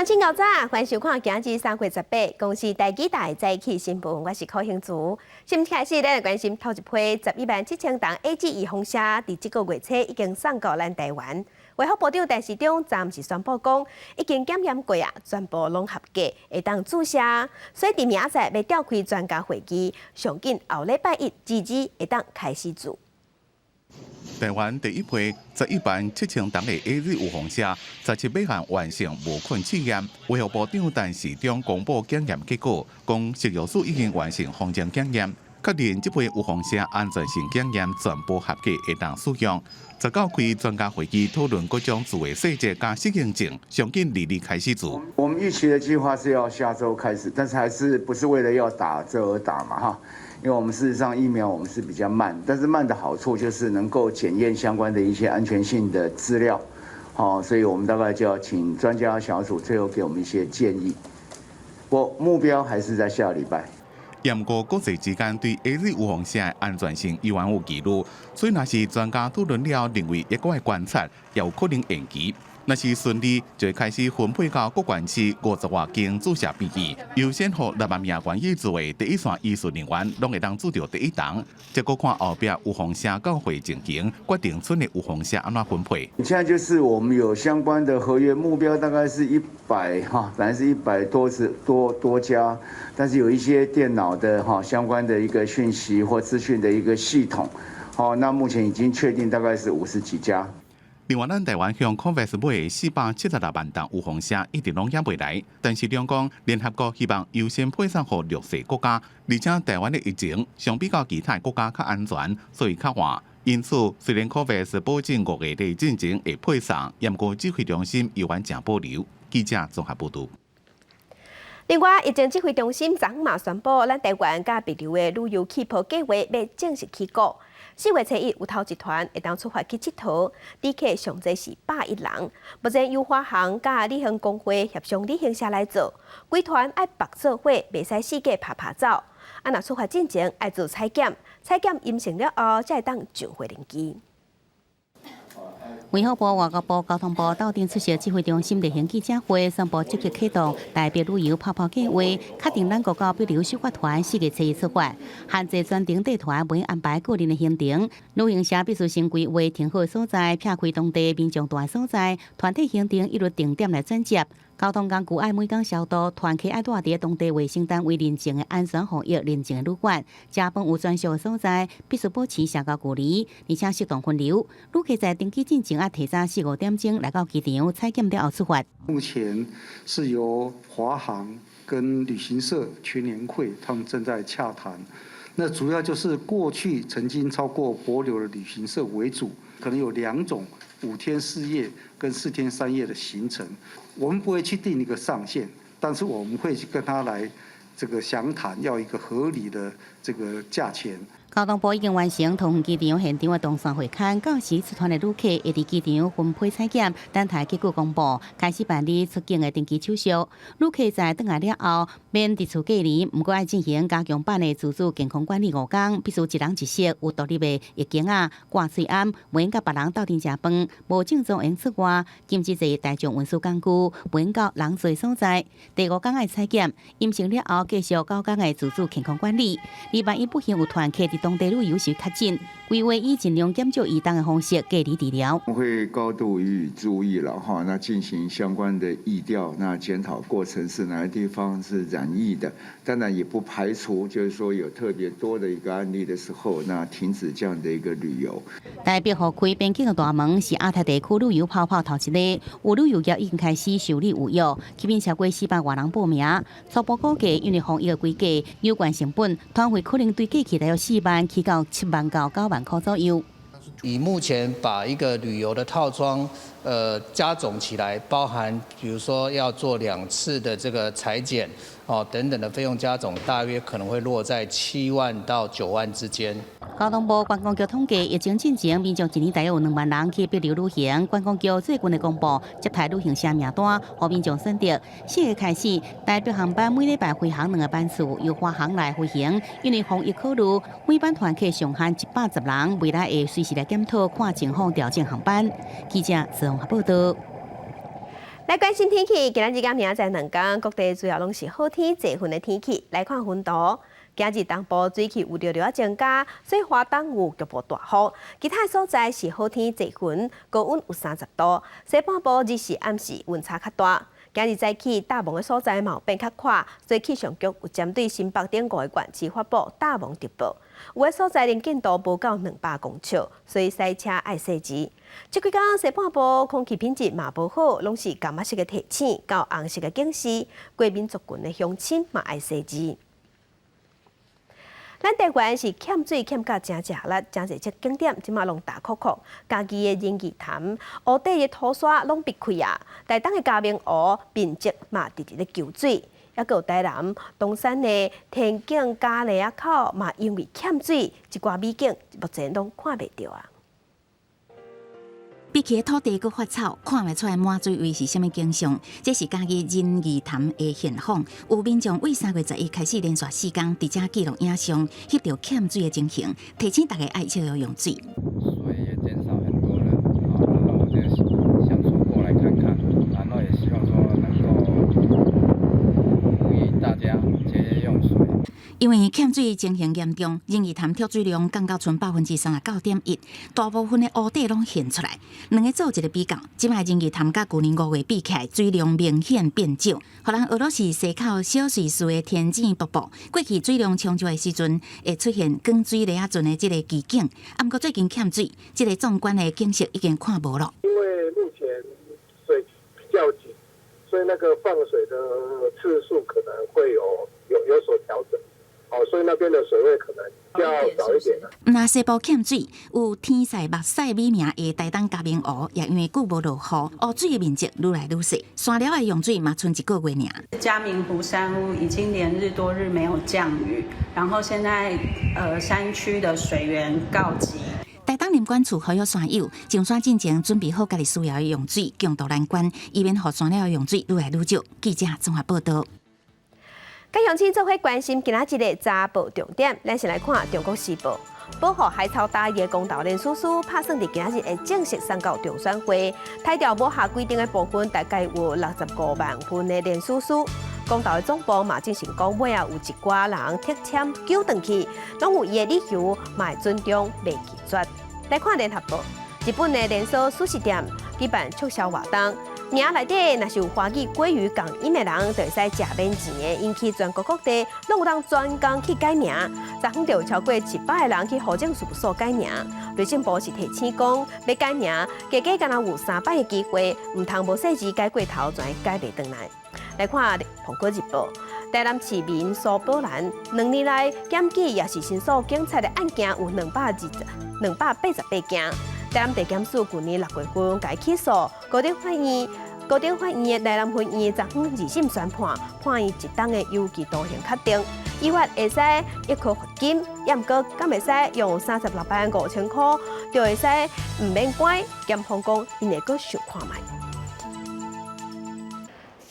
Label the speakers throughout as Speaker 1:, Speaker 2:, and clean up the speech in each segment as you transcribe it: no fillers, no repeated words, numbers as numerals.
Speaker 1: 親猴早，歡迎收看今日3月18公視台語台早起新聞，我是柯興祖。新聞開始，咱來關心頭一批117,000筒 AZ 預防射，佇這個月初已經送到咱台灣。衛福部長陳時中昨是宣布講，已經檢驗過啊，全部攏合格，會當注射。所以佇明仔載欲召開專家會議，上緊後禮拜一至二會當開始注。
Speaker 2: 台灣第一批117,000筒的 AZ 預防射，17碼項完成無菌試驗。衛福部長陳時中公布檢驗結果，講食藥署已經完成封緘檢驗，確認這批預防射安全性檢驗全部合格，會當使用。19開專家會議討論各種注的細節佮適應症，上緊22開始注。
Speaker 3: 我們預期的計劃是要下週開始，但是還是不是為了要打這而打嘛？哈。因為我們事實上疫苗我們是比較慢，但是慢的好處就是能夠檢驗相關的一些安全性的資料，好，所以我們大概就要請專家小組最後給我們一些建議。我目標還是在下禮拜。
Speaker 2: 毋過國際之間對 AZ 預防射的安全性依然有疑慮，所以若是專家討論了，認為猶閣愛觀察，也有可能延期。若是順利，就會開始分配到各縣市50外間注射病院，優先予6萬名願意做的第一線醫術人員，攏會當注著第一筒。這閣看後壁預防射到貨情形，決定賰的預防射按怎分配。
Speaker 3: 現在就是我們有相關的合約目標，大概是100哈，本來是100多次多多家，但是有一些電腦的哈相關的一個訊息或資訊的一個系統，好，那目前已經確定大概是50幾家。
Speaker 2: 另外，咱台灣向 COVAX 買的476萬筒預防射一直攏猶未來，陳時中講聯合國希望優先配送予弱勢國家，而且台灣的疫情相比較其他國家較安全，所以較晚。因此，雖然 COVAX 保證5月底進前會配送，毋過指揮中心猶原誠保留。記者綜合報導。
Speaker 1: 另外，疫情指揮中心昨昏嘛宣布，咱台灣佮帛琉的旅遊氣泡計劃欲正式起鼓。4月初1有頭一團會當出發去𨑨迌，旅客上濟是110人。目前由華航佮旅行公會協商旅行社來做，規團愛縛做伙，袂使四界趴趴走。啊，若出發進前愛做採檢，採檢陰性了後，才會當上飛行機。
Speaker 4: 衛福部、外交部、交通部鬥陣出席指揮中心例行記者會，宣布積極啟動台帛旅遊泡泡計劃，確定咱國佮帛琉首發團4月初1出發，限制專程帶團，袂安排個人的行程。旅行社必須先規劃停好所在，撇開當地民眾蹛的所在，團體行程一律定點來轉接。交通工具愛每工消毒，團客愛蹛佇當地衛生單位認證的安全防疫認證的旅館，食飯有專屬的所在，必須保持社交距離，而且適當分流。旅客在登機進前愛提早4、5點鐘來到機場採檢了後出發。
Speaker 5: 目前是由華航跟旅行社群聯會他們正在洽談，那主要就是過去曾經操過帛琉的旅行社為主，可能有兩種5天4夜跟4天3夜的行程。我們不會去定一個上限，但是我們會去跟他來這個詳談，要一個合理的這個價錢。
Speaker 4: 交通部已經完成桃園機場現場的同線會勘，到時出團的旅客會佇機場分批採檢，等待結果公布，開始辦理出境的登機手續。旅客在轉來了後，免佇厝隔離，毋過愛進行加強版的自主健康管理5天，必須一人一室，有獨立的浴間仔，掛喙罨，袂用佮別人鬥陣食飯，無症狀會出外，禁止坐大眾運輸工具，袂用到人濟所在。第五天愛採檢，陰性了後繼續9天的自主健康管理。而萬一不幸有團客佇當地旅遊時確診，規劃以盡量減少移動的方式隔離治療。
Speaker 3: 會高度予以注意了哈，那進行相關的疫調，那檢討過程是哪個地方是染疫的，當然也不排除就是說有特別多的一個案例的時候，那停止這樣的一個旅遊。
Speaker 4: 台帛互開邊境的大門是亞太地區旅遊泡泡頭一个，有旅遊業已經開始受理預約，吸引超過400外人報名。初步估計，因為防疫的規格有關成本，團費可能對過去大約4萬起到7萬到9萬塊左右。
Speaker 6: 以目前把一個旅遊的套裝，加總起來，包含比如說要做兩次的這個採檢，哦等等的費用加總，大約可能會落在7萬到9萬之間。
Speaker 4: 交通部觀光局統計，疫情進前，民眾一年大約有2萬人去帛琉旅行。觀光局最近的公布，接待旅行社名單，予民眾選擇。4月開始，台帛航班每禮拜飛航兩個班次，由華航來飛行。因為防疫考慮，每班團客上限110人，未來會隨時來檢討，看情況調整航班。記者綜合報道。
Speaker 1: 來關心天氣，今仔日佮明仔載兩工，各地主要攏是好天濟雲的天氣。來看雲圖，今日東部水汽有略略仔增加，所以華東有局部大雨。其他所在是好天濟雲，高溫有30度。西半部日時暗時溫差較大。今日早起罩霧的所在嘛有變較闊，所以氣象局有針對新北等五个縣市發布罩霧特報。有的所在能見度無到200公尺，所以駛車愛細緻。這幾工西半部空氣品質嘛無好，攏是柑仔色的提醒，到紅色的警示，過敏族群的鄉親嘛愛細緻。咱台灣是欠水欠甲誠食力，誠濟隻景點這馬攏焦涸涸。嘉義的仁義潭湖底的土沙攏篕開啊！台東的嘉明湖面積嘛直直咧求水，猶閣有台南東山的天景嘉里仔口嘛因為欠水，一寡美景目前攏看袂著啊。
Speaker 4: 比起土地閣發臭，看袂出來滿水位是啥物景象。這是嘉義仁義潭的現況。有民眾對3月11開始連續4工佇遮記錄影像，翕著欠水的情形，提醒大家愛節約用水。
Speaker 7: 水也減少很多了，然後我就想說過來看看，然後也希望說能夠呼籲大家節約用水。
Speaker 4: 因為欠水情形嚴重，仁義潭蓄水量降到賰39.1%，大部分的湖底攏現出來。兩个做一个比較，這擺仁義潭佮舊年5月比起來，水量明顯變少。予人學囉是溪口小瑞士的天井瀑布，過去水量充足的時陣，會出現滾水螺仔陣的這个奇景。啊，毋過最近欠水，這个壯觀的景色已經看無囉。
Speaker 8: 因為目前水比較緊，所以那個放水的次數可能會有所調整。哦，所以那邊的水位可能較少一點。
Speaker 4: 毋但西部欠水，有天賽目屎美名的台東嘉明湖，也因為久無落雨，湖水的面積愈來愈細，山寮的用水嘛賰一個月爾。
Speaker 9: 嘉明湖山屋已經連日多日沒有降雨，然後現在山區的水源告急。
Speaker 4: 台東林管處呼籲山友上山進前準備好家己需要的用水，共渡難關，以免予山寮的用水愈來愈少。記者綜合報道。
Speaker 1: 佮鄉親做伙關心今仔日的早報重點，咱先來看《中國時報》。保護海草大義的公投連署書，拍算佇今仔日會正式送到中選會。剔掉無合規定的部分，大概有65萬份的連署書。公投的總部嘛進行講，尾仔有一寡人撤簽救轉去，攏有伊的理由，嘛會尊重，袂拒絕。來看聯合報，日本的連鎖壽司店舉辦促銷活動。名內底若是有華語鮭魚仝音的人，就會使食免錢的，引起全國各地攏有人專工去改名。昨昏就有超過100個人去戶政事務所改名。內政部是提醒講，欲改名，加加敢若有三擺的機會，毋通無細緻改過頭，就會改袂轉來。來看《蘋果日報》，台南市民蘇寶蘭2年來檢舉抑是申訴警察的案件有288件。台南地檢署舊年6月份共伊起訴，高等法院的台南分院昨昏二審宣判，判伊一冬的有期徒刑確定，依法會使易科罰金，抑毋過敢會使用36萬5千箍，就會使毋免關。檢方講，𪜶會閣想看覓。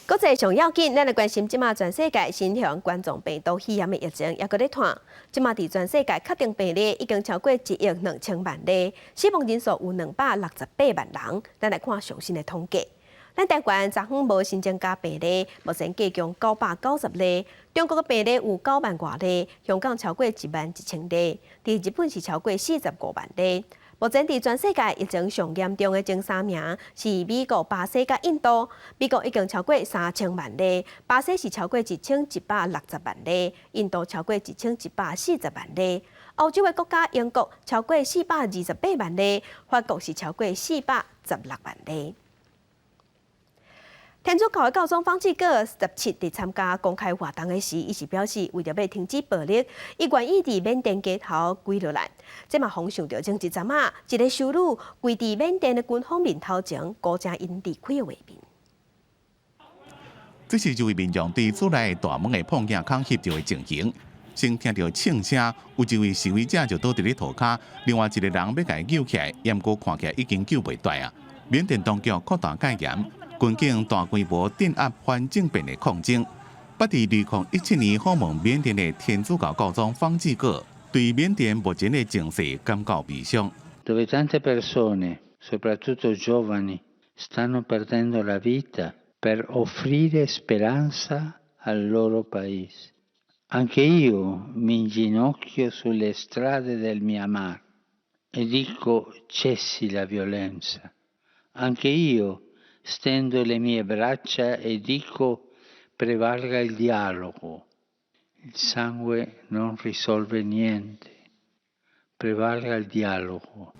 Speaker 1: 國際上要緊，咱來關心這馬全世界新型冠狀病毒肺炎的疫情，猶閣咧湠。這馬佇全世界確定病例已經超過1億2千萬例，死亡人數有268萬人。咱來看上新的統計。咱台灣昨昏無新增加病例，目前計共990例。中國的病例有9萬外例，香港超過1萬1千例，佇日本是超過45萬例。目前佇全世界疫情上嚴重的前三名是美國、巴西佮印度。美國已經超過3000萬例，巴西是超過1160萬例，印度超過1140萬例。歐洲的國家英國超過428萬例，法國是超過416萬例。天主教的教宗方濟各17佇參加公開活動的時，伊是表示為著欲停止暴力，伊願意佇緬甸街頭跪落來。這嘛予想著前一陣仔，一个修女跪佇緬甸的軍方面頭前，呼請𪜶離開的畫面。
Speaker 2: 這是一位民眾佇厝內大門的膨鏡孔翕著的情形。先聽著槍聲，有一位示威者就倒佇咧塗跤，另外一个人欲共伊救起來，毋過看起來已經救袂蹛啊！緬甸當局擴大戒嚴，軍警大規模鎮壓反政變的抗爭。捌佇2017年訪問緬甸的天主教教宗方濟各，對緬甸目前的情勢感到悲傷。
Speaker 10: Dove tante persone, soprattutto giovani, stanno perdendo la vita Per offrire speranza al loro paese. Anche io mi inginocchio sulle strade del Myanmar e dico: cessi la violenza. Anche io stendo le mie braccia e dico: prevalga il dialogo. Il sangue non risolve niente. Prevalga il dialogo.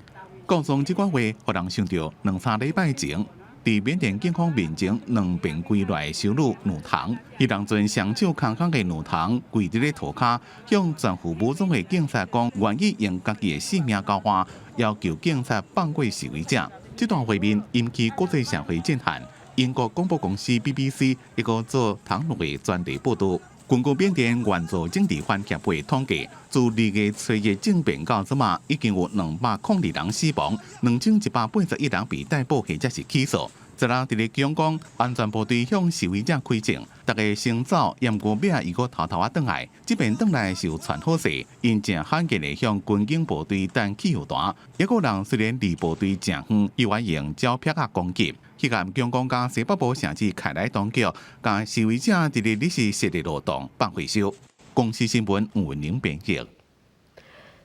Speaker 2: 講爽這寡話，予人想著兩三禮拜前，佇緬甸警方面前兩邊跪落來的修女女童，彼當陣雙手空空的女童跪佇咧塗跤，向全副武裝的警察講願意用家己的性命交換，要求警察放過示威者。這段畫面引起國際社會震撼。英國廣播公司 BBC 一個做唐諾的專題報導。根據緬甸援助政治犯協會統計，自2月初一政變到這馬，已經有202人死亡，2181人被逮捕或者是起訴。昨日佇咧仰光，安全部隊向示威者開槍，逐家先走，毋過尾仔伊閣偷偷仔轉來。這邊轉來是有傳好勢，𪜶誠罕見的向軍警部隊擲汽油彈。抑閣有人雖然離部隊誠遠，依然用鳥拍仔攻擊。彼個仰光佮西北部城市凱萊當局，共示威者佇咧臨時設的路障放回收。公視新聞吳文玲編譯。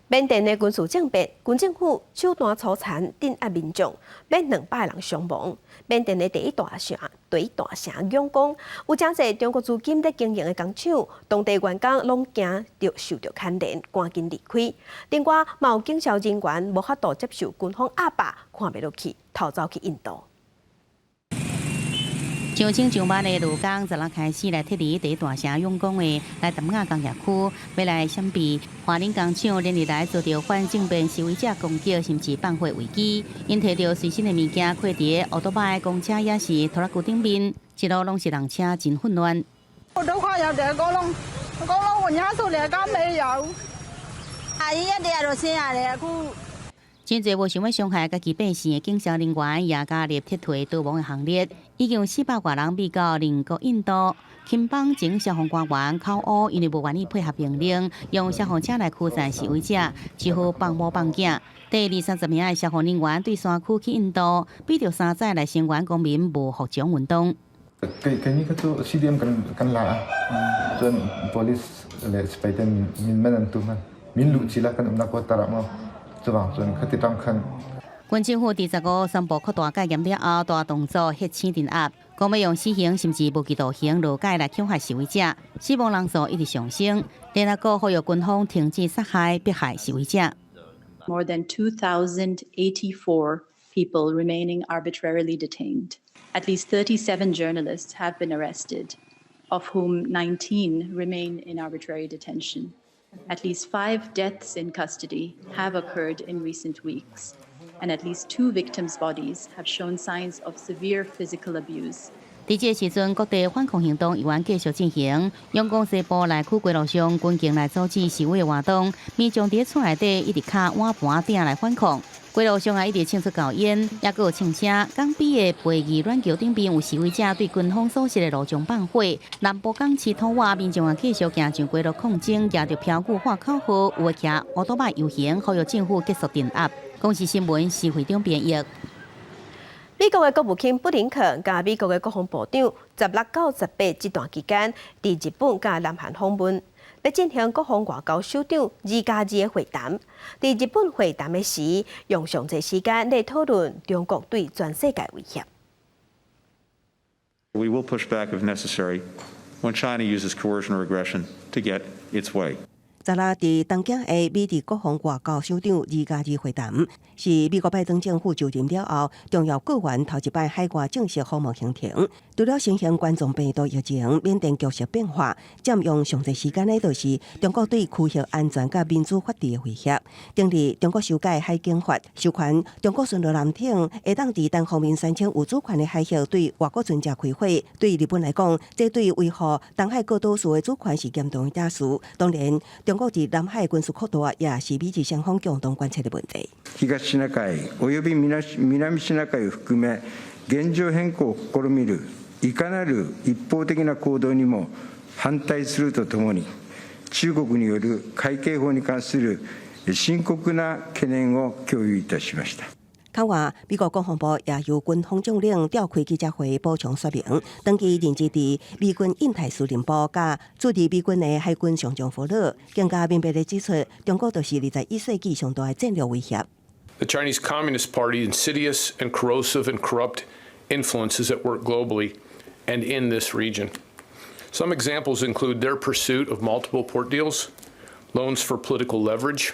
Speaker 1: 緬甸的軍事政變，軍政府手段粗殘，鎮壓民眾，免200人傷亡。緬甸的第一大城，第一大城仰光，有誠濟中國資金咧經營的工廠，當地員工攏驚著受著牽連，趕緊離開。另外，嘛有警消人員無法度接受軍方壓霸，看袂落去，逃走去印度。
Speaker 4: 上千上萬的勞工，昨日開始來撤離第一大城仰光的來淡亞工業區，欲來閃避華寧工廠連日來遭著反政變示威者攻擊，甚至放火危機。𪜶提著隨身的物件，坐佇歐多擺公車，抑是拖拉機頂面，一路攏是人車，真混亂。
Speaker 11: 我都快要這個攏，我攏問下數連個沒有，阿姨一啲就先啊，咧，
Speaker 4: 真濟無想欲傷害家己百姓的警消人員，也加入撤退逃亡的行列。已經有400外人避到鄰國印度。欽邦前消防官員口烏，因為無願意配合命令，用消防車來驅散示威者，只好放母放囝。第二三十名的消防人員對山區去印度，比著三載來聲援公民無服從運動。
Speaker 12: Keini ka cu CDM kan kan la cun police le sipai ten min man an tu man min lu chila kan umnak ko tara mo 這陣較佇當看。
Speaker 4: 軍政府佇15宣布擴大戒嚴了後，大動作血腥鎮壓，講欲用死刑甚至無期徒刑勞改來恐嚇示威者，死亡人數一直上升。聯合國呼籲軍方停止殺害、迫害示威者。
Speaker 9: More than 2,084 people remaining arbitrarily detained. At least 37 journalists have been arrested, of whom 19 remain in arbitrary detention. At least five deaths in custody have occurred in recent weeks, and at least two victims' bodies have shown signs of severe physical abuse.
Speaker 4: 佇這個時陣，各地反抗行動依然繼續進行。仰光西部內區街路上，軍警來阻止示威的活動，民眾佇厝內底一直敲碗盤鼎來反抗。街路上啊，一直衝出厚煙，抑閣有槍聲。港比的培義軟橋頂邊有示威者對軍方所設的路障放火。南部港市土瓦民眾也繼續行上街路抗爭，舉著標語喊口號，有的騎烏多擺遊行，呼籲政府結束鎮壓。公視新聞施會長編譯。
Speaker 1: 美國的國務卿布林肯佮美國的國防部長16到18這段期間，佇日本佮南韓訪問，欲進行國防外交首長2加2的會談。佇日本會談的時，用上濟時間來討論中國對全世界威脅。
Speaker 13: We will push back if necessary when China uses coercion or aggression to get its way.
Speaker 14: 昨日佇東京的美日國防外交首長2加2會談，是美國拜登政府就任了後，重要閣員頭一擺海外正式訪問行程。除了新型冠狀病毒疫情、緬甸局勢變化，佔用上濟時間的，就是中國對區域安全佮民主法治的威脅。頂日中國修改海警法，授權中國巡邏艦艇會當佇單方面宣稱有主權的海域對外國船隻開火。對日本來講，這對維護東海各島嶼的主權是嚴重的大事。當然，中國佇南海軍事擴大，也是美日雙方共同關切的問題。
Speaker 15: 東シナ海及び南シナ海を含め現狀変更を試みるいかなる一方的な行動にも反対するとともに、中国による海警法に関する深刻な懸念を共有いたしました。
Speaker 14: 此外，美國國防部也由軍方將領召開記者會補充說明，長期任職佇美軍印太司令部佮駐佇美軍的海軍上將弗勒，更加明白地指出，中國就是21世紀上大的戰略威脅。
Speaker 16: The Chinese Communist Party insidious and corrosive and corrupt influences at work globally and in this region. Some examples include their pursuit of multiple port deals, loans for political leverage,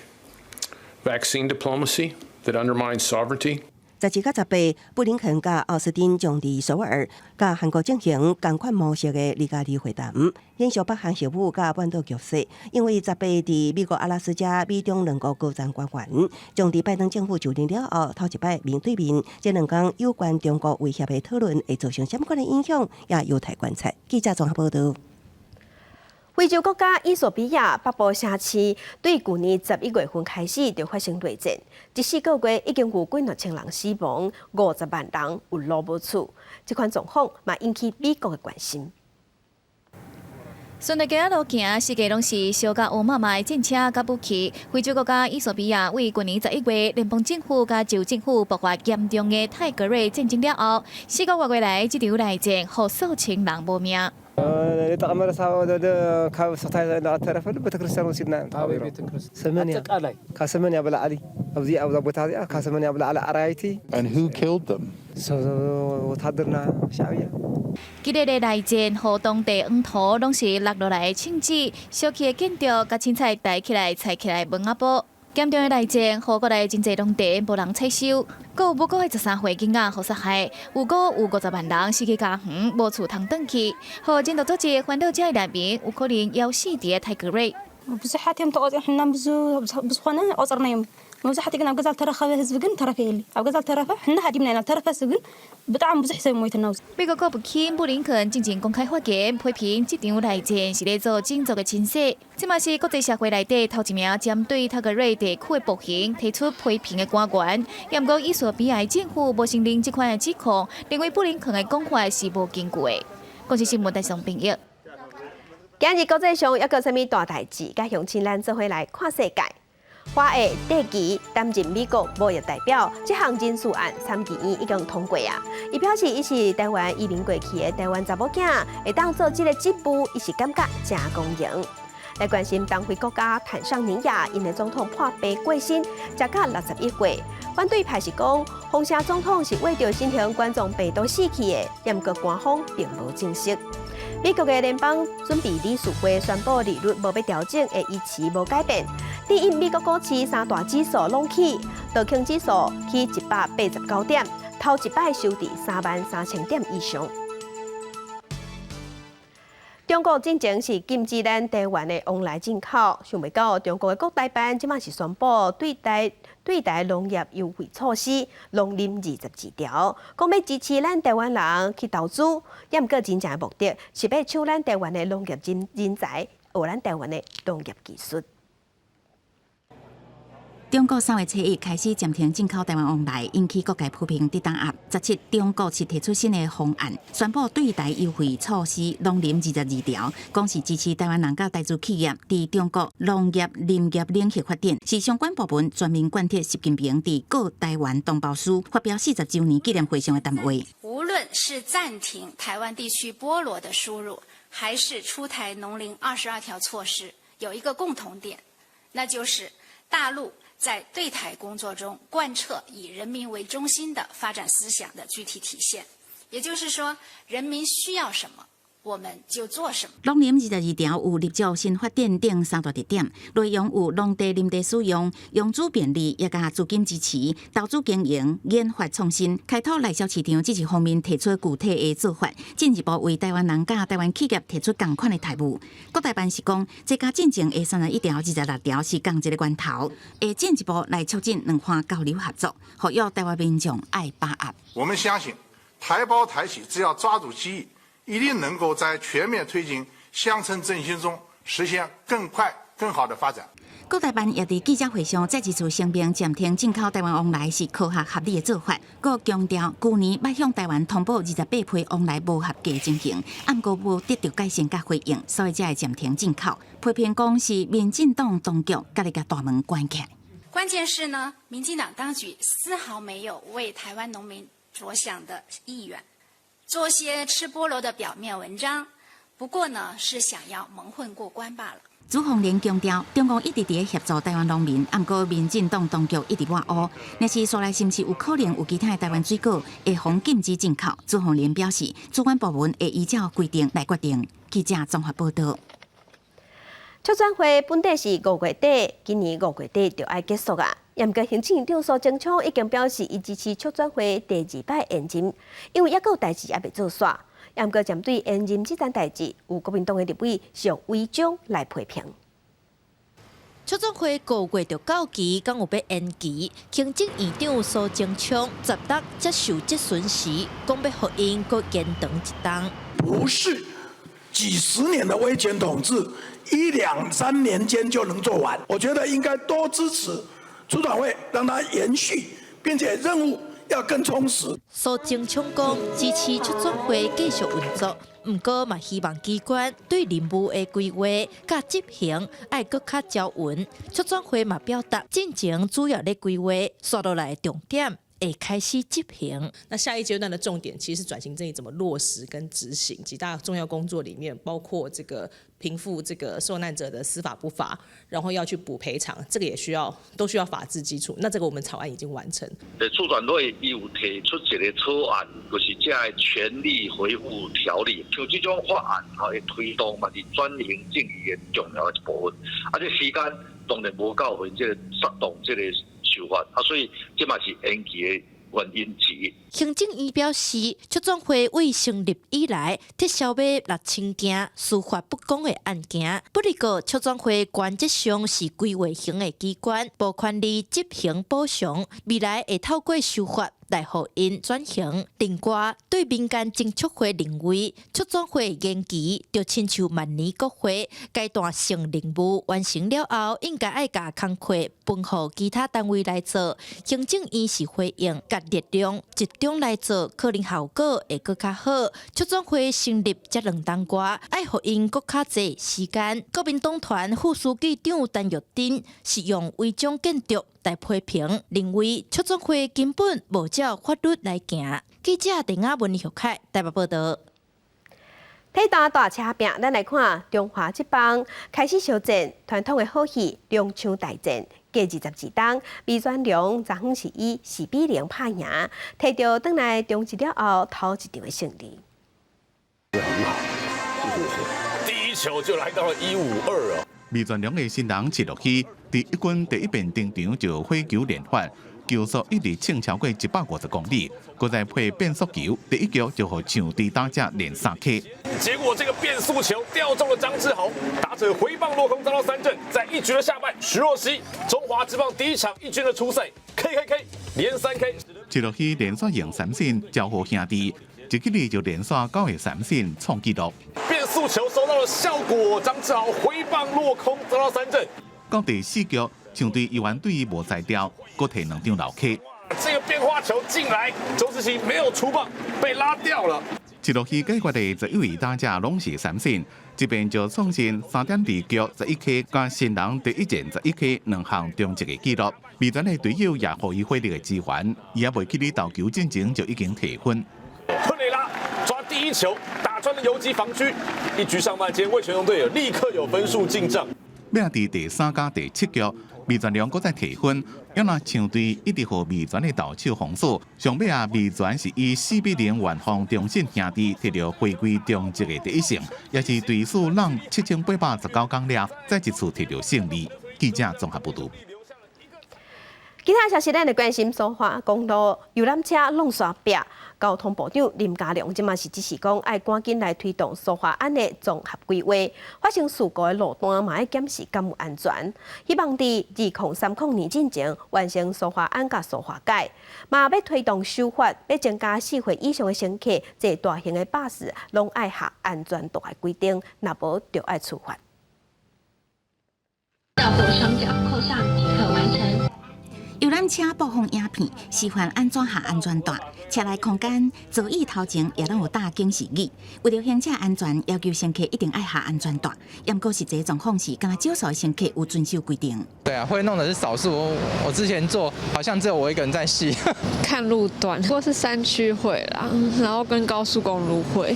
Speaker 16: vaccine diplomacy that undermines sovereignty.
Speaker 14: 17佮18，布林肯佮奧斯汀將佇首爾佮韓國進行仝款模式的2+2會談，延續北韓核武佮半島局勢。因為十八佇美國阿拉斯加美中兩國高層官員將佇拜登政府就任了後，頭一擺面對面，這兩工有關中國威脅的討論會造成啥物款的影響，也有待觀察。記者綜合報道。
Speaker 1: 非洲國家衣索比亞北部城市對舊年11月份開始就發生內戰，這四個月已經有幾若千人死亡，50萬人有路無厝。這款狀況嘛引起美國的關心。
Speaker 17: 順著街仔路行，四界攏是燒甲烏麻麻的戰車佮武器。非洲國家衣索比亞為舊年11月聯邦政府佮州政府爆發嚴重的泰格瑞戰爭了後，4個多月來這場內戰，予數千人無命。
Speaker 18: ካብ ስቕታይ ተረፈሉ ቤተክርስትያን ወሲድና ሰመንያ ካብ ሰመንያ ብላዕሊ ኣብዚ ኣብዛ ቦታ እዚኣ ካብ ሰመንያ ብላዕሊ ኣራይቲ።
Speaker 19: And who killed them?
Speaker 18: ወታደርና ሻዕብያ።
Speaker 17: 激烈的內戰，予當地黃土攏是落落來的銃子，燒去的建築，佮凊彩抬起來、踩起來糜仔埔。嚴重的內戰，予國內真濟農田無人採收，閣有無辜的13歲囡仔予殺害，有閣有50萬人失去家園，無厝通轉去，予人道組織煩惱這的難民有可能枵死佇泰格瑞。
Speaker 20: ብዙሓት እዮም ተቆፂሖምና ብዝኾነ ቆፅርናዮም መብዛሕትኡ ግን ኣብ ገዛ ዝተረኸበ ህዝቢ ግን ተረፈ የሊ ኣብ ገዛ ዝተረፈ ሕና ሃዲምና ኢና ዝተረፈ ሰብ ግን ብጣዕሚ ብዙሕ ሰብ ሞይትና።
Speaker 17: 美國國務卿布林肯進前公開發言，批評這場內戰是咧做種族的清洗。這嘛是國際社會內底頭一名針對泰格瑞地區的暴行提出批評的官員。毋過衣索比亞的政府無承認這款的指控，認為布林肯的講法是無根據的。公視新聞台上編譯。
Speaker 1: 今日國際上猶閣啥物大代誌？佮鄉親咱做伙來看世界。華裔戴琪擔任美國貿易代表，這項人事案參議院已經通過啊。伊表示，伊是台灣移民過去的台灣查某囝，會當做這個職務，伊是感覺誠光榮。來關心東非國家坦桑尼亞，𪜶的總統破病過身，才甲61歲。反對派是講，封殺總統是為著新型冠狀病毒死去的，毋過官方並無證實。美國的聯邦準備理事會宣布利率無欲調整，會維持無改變。第一，美國股市三大指數攏起，道瓊指數起189點，頭一擺收佇33,000點以上。中國進前是禁止咱台灣的往來進口，想袂到中國的國台辦這馬是宣布對台農業優惠措施，農林22條，講欲支持咱台灣人去投資，也毋過真正的目的是欲搶咱台灣的農業人才，學咱台灣的農業技術。
Speaker 4: 中國3月初1開始暫停進口台灣往來，引起各界普遍的打壓。17，中國是提出新的方案，宣布對台優惠措施農林22條，講是支持台灣人佮台資企業佇中國農業、林業領域發展，是相關部門全面貫徹習近平佇告臺灣同胞書發表40週年紀念會上的談話。
Speaker 21: 無論是暫停台灣地區菠蘿的輸入，還是出台農林22條措施，有一個共同點，那就是大陸在對台工作中貫徹以人民為中心的發展思想的具體體現，也就是說，人民需要什麼，我們就做什麼。
Speaker 4: 農林22條有立足新發展等三大特點，內容有農地、林地使用、融資便利，也佮資金支持、投資經營、研發創新、開拓內銷市場，這幾方面提出具體的做法，進一步為台灣人佮台灣企業提出仝款的待遇。國台辦是講，這佮進前的31條、26條是仝一個源頭，會進一步來促進兩岸交流合作，呼籲台灣民眾愛把握。
Speaker 22: 我們相信，台胞台企只要抓住機遇，一定能夠在全面推進鄉村振興中實現更快、更好的發展。
Speaker 4: 國台辦也佇記者會上再一次聲明，暫停進口台灣往來是科學合理的做法，閣強調舊年捌向台灣通報28批往來無合格情形，毋過無得到改善佮回應，所以才會暫停進口。批評講是民進黨當局家己共大門關起來。
Speaker 21: 關鍵是呢，民進黨當局絲毫沒有為台灣農民着想的意願，做些吃菠蘿的表面文章，不過呢是想要蒙混過關罷了。
Speaker 5: 朱鳳蓮強調，中共一直佇協助台灣農民，毋過民進黨當局一直抹烏。若是紲來是毋是有可能有其他的台灣水果會予禁止進口？朱鳳蓮表示，主管部門會依照規定來決定。記者綜合報道。
Speaker 1: 促轉會本底是5月底，今年5月底就愛結束啊。毋過行政院長蘇貞昌已經表示，伊支持促轉會第二擺延任，因為猶閣有代誌猶未做煞。毋過針對延任這件代誌，有國民黨的立委是用違章來批評。
Speaker 19: 促轉會5月就到期，敢有欲延期？行政院長蘇貞昌16接受質詢時，講欲予𪜶閣延長一冬。
Speaker 23: 不是幾十年的威權統治，一兩三年間就能做完。我覺得應該多支持促轉會，讓它延續，並且任務要更充實。
Speaker 19: 蘇貞昌講支持促轉會繼續運作，毋過嘛希望機關對任務的規劃佮執行愛閣較周勻。促轉會嘛表達進前主要咧規劃，紲落來的重點會開始執行。
Speaker 24: 那下一階段的重點其實是轉型正義怎麼落實跟執行，幾大重要工作裡面包括這個平復這個受難者的司法不法，然後要去補賠償，這個也需要都需要法治基礎。那這個我們草案已經完成。
Speaker 25: 促轉會伊有提出一個草案，就是這个權利回復條例，像這種法案吼，會推動嘛是轉型正義的重要一部分。啊，這時間當然無夠予這個策動這個修法，啊，所以這嘛是延期的原因之一。
Speaker 19: 行政院表示，促轉會自成立以來，撤銷欲6000件司法不公的案件。不過，促轉會原則上是規劃型的機關，無權力執行補償，未來會透過修法來予𪜶轉型。另外，對民間偵促會認為，促轉會延期就親像萬年國會階段性任務完成了後，應該愛共工課分予其他單位來做。行政院是回應，共力量集中來做，可能效果會閣較好。促轉會成立才2冬外，愛予𪜶閣較濟時間。國民黨團副書記長陳玉珍是用違章建築來批評，認為促轉會根本無照法律來行。記者鄧亞文、葉凱台北報道。
Speaker 1: 體壇大車拼，咱來看中華職棒開始相戰，傳統的好戲龍槍大戰。過22冬，味全龍昨昏是以4比0拍贏，提著轉來中職了後頭一場的勝利。
Speaker 26: 很好，第一球就來到了152哦。
Speaker 2: 味全龍的新人謝樂希，佇一軍第一遍登場就火球連發，球速一直衝超過150公里，閣再配變速球，第一局就予上隊打者連三 K。
Speaker 26: 結果這個變速球吊中了張志豪，打者揮棒落空，遭到三振。在一局的下半，徐若曦中華職棒第一場一軍的出賽，K K K 連三 K。
Speaker 2: 謝樂希連續贏三振，招呼兄弟，一去日就連續九個三振創紀錄。
Speaker 26: 變速球收到了效果，張志豪揮棒落空，遭到三振。
Speaker 2: 到第四局，上隊猶原對伊無才調，閣提兩張老 K。
Speaker 26: 這個變化球進來，周志行沒有出棒，被拉掉了。
Speaker 2: 謝樂希解決的11位打者攏是三振，這邊就創新3.2局11 K 佮新人第一戰11 K 兩項中職的紀錄。味全的隊友也予伊火力的支援，伊猶未去咧投球進前就已經提分。
Speaker 26: 昆雷拉抓第一球打穿了游擊防區，一局上半間味全龍隊友立刻有分數進賬。
Speaker 2: 尾仔佇第三加第七局，味全龍閣再提分，猶若強隊一直予味全的投手封鎖。上尾啊，味全是以4比0完封中信兄弟，摕著回歸中職的第一勝，也是隊史攏7819工了，再一次摕著勝利。記者綜合報導。
Speaker 1: 其他消息，咱來關心蘇花公路遊覽車挵山壁，交通部長林佳龍這馬是指示講，愛趕緊來推動蘇花岸的綜合規劃，發生事故的路段嘛愛檢視敢有安全，希望佇2030年進前完成蘇花岸佮蘇花改，嘛欲推動修法，欲增加4歲以上的乘客坐大型的巴士，攏愛合安全帶的規定，若無就愛處罰。
Speaker 27: 調動雙腳扣上即可完成。
Speaker 5: 遊覽覽車播放影片，示範按怎下安全帶。車內空間座椅頭前也攏有搭警示語。為著行車安全，要求乘客一定愛下安全帶。毋過實際狀況是，敢若少數乘客有遵守規定。
Speaker 3: 對啊，會弄的是少數。我之前坐，好像只有我一個人在繫。
Speaker 6: 看路段，如果是山區會啦，然後跟高速公路會。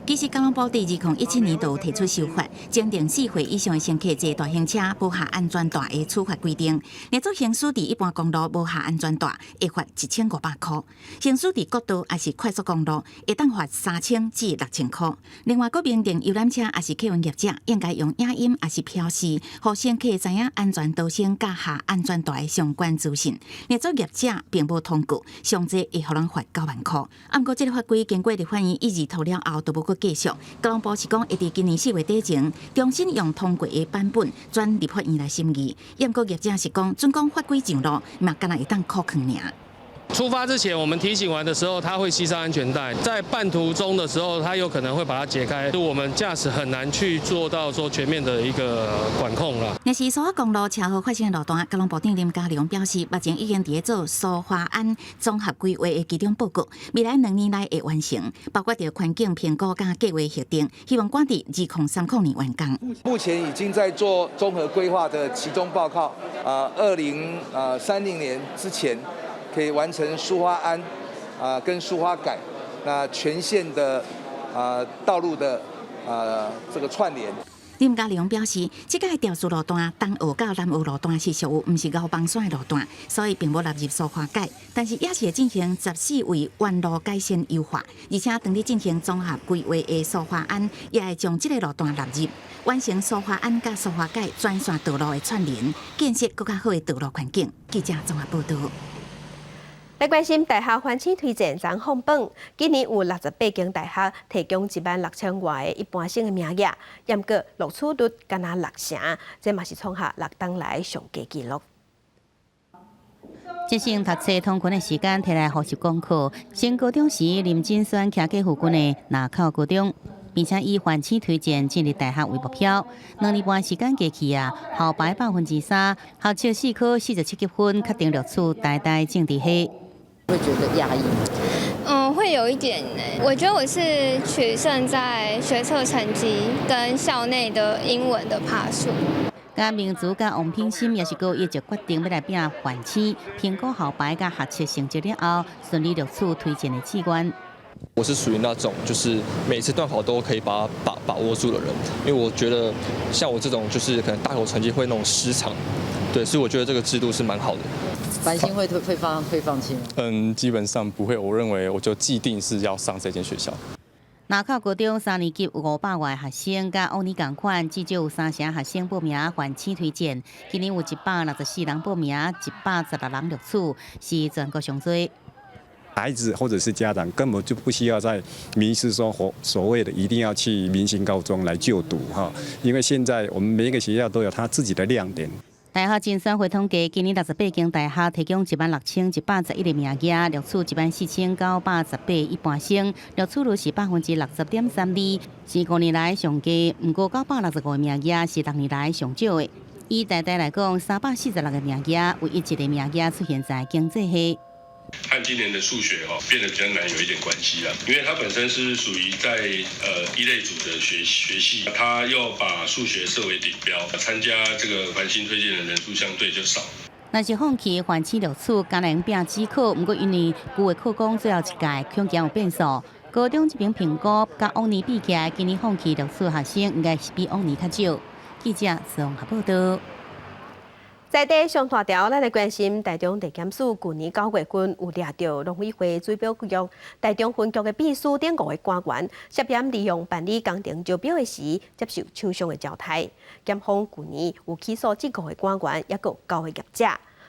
Speaker 5: 其實交通部佇2017年就有提出修法，增訂4歲以上的乘客坐大型車無下安全帶的處罰規定。若做行駛佇一般公路無下安全帶，會罰1500箍；行駛佇國道抑是快速公路，會當罰3000至6000箍。另外，閣明定遊覽車抑是客運業者應該用影音抑是標示，予乘客知影安全逃生佮下安全帶的相關資訊。若做業者並無通告，上濟會予人罰9萬箍。啊，毋過這个法規經過立法院一二讀了後，都無閣繼續。交通部是講會佇今年4月底前，重新用通過的版本轉立法院來審議。毋過業者是講，準講法規上路，嘛敢若會當苦囥爾。
Speaker 7: 出發之前，我們提醒完的時候，他會繫上安全帶；在半途中的時候，他有可能會把它解開，就我們駕駛很難去做到說全面的一個管控啦。
Speaker 5: 若是蘇花公路車禍發生的路段，交通部長林佳龍表示，目前已經佇咧做蘇花安綜合規劃的期中報告，未來2年內會完成，包括著環境評估佮計劃核定，希望趕佇2030年完工。
Speaker 8: 目前已經在做綜合規劃的期中報告，2030年之前，可以完成蘇花安跟蘇花改，那全線的道路的這個串聯。
Speaker 5: 林佳龍表示，這個肇事路段東澳到南澳路段是屬於毋是牛蒡山的路段，所以並無納入蘇花改，但是也是會進行14位彎路改善優化，而且當咧進行綜合規劃的蘇花安，也會將這個路段納入，完成蘇花安佮蘇花改全線道路的串聯，建設閣較好的道路環境。記者綜合報導。
Speaker 1: 來關心大學繁星推薦昨放榜，今年有68間大學提供1萬6千外个一般生的名額，毋過錄取率干焦六成，這嘛是創下6冬來上低紀錄。
Speaker 4: 節省讀冊通勤的時間，提來複習功課。升高中時，林真選徛過附近的林口高中，並且以繁星推薦進入大學為目標。2年半時間過去啊，校排3%，學測四科47級分，確定錄取台大政治系。
Speaker 10: 會覺得壓抑嗎？
Speaker 11: 嗯，會有一點。我覺得我是取勝在學測成績跟校內的英文的趴數。
Speaker 4: 佮明珠佮王品心也是高一就決定欲來拼繁星，評估校排佮學測成績了後，順利錄取推薦的志願。
Speaker 27: 我是屬於那種就是每次段考都可以把握住的人，因為我覺得像我這種就是可能大考成績會那種失常，對，所以我覺得這個制度是蠻好的。
Speaker 10: 繁星會放棄嗎？
Speaker 28: 嗯，基本上不會。我認為我就既定是要上這間學校。
Speaker 4: 林口高中三年級有500外學生，佮往年仝款，至少有三成學生報名繁星推薦。今年有164人報名，116人錄取，是全國上濟。
Speaker 29: 孩子或者是家長根本就不需要再迷失說所謂的一定要去明星高中來就讀哈，因為現在我們每一個學校都有他自己的亮點。
Speaker 4: 大學甄選會統計，今年68間大學提供16,111個名額，錄取14,918一般生，錄取率是60.32%，是5年來上低。毋過965個名額是6年來上少的。以台大來講，346個名額，唯一一個名額出現在經濟系。
Speaker 30: 和今年的數學哦變得比較難有一點關係啦，因為它本身是屬於在一類組的學系，它又把數學設為頂標，參加這個繁星推薦的人數相對就少。
Speaker 4: 若是放棄繁星錄取，敢若會拼指考，毋過因為舊的課綱最後一屆恐驚有變數。高中這邊評估，佮往年比起來，今年放棄錄取學生應該是比往年較少。記者綜合報導。
Speaker 1: 在地上大條，咱來關心台中地檢署舊年9月份有掠著農委會水保局台中分局的秘書等五个官員，涉嫌利用辦理工程招標的時接受廠商的招刣。檢方舊年有起訴這五个官員，抑閣九个業者。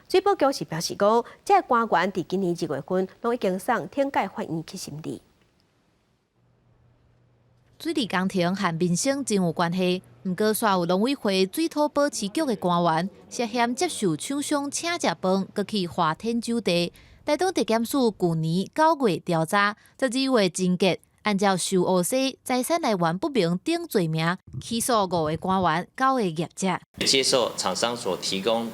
Speaker 1: 水保局是表示講，這个官員佇今年2月份攏已經送懲戒法院去審理。
Speaker 19: 水利工程和民生真有關係，毋過煞有農委會水土保持局的官員涉嫌接受廠商請食飯，閣去花天酒地。台東地檢署舊年9月調查，12月偵結，按照受賄財產來源不明等罪名，起訴五个官員、九个業者。
Speaker 31: 接受廠商所提供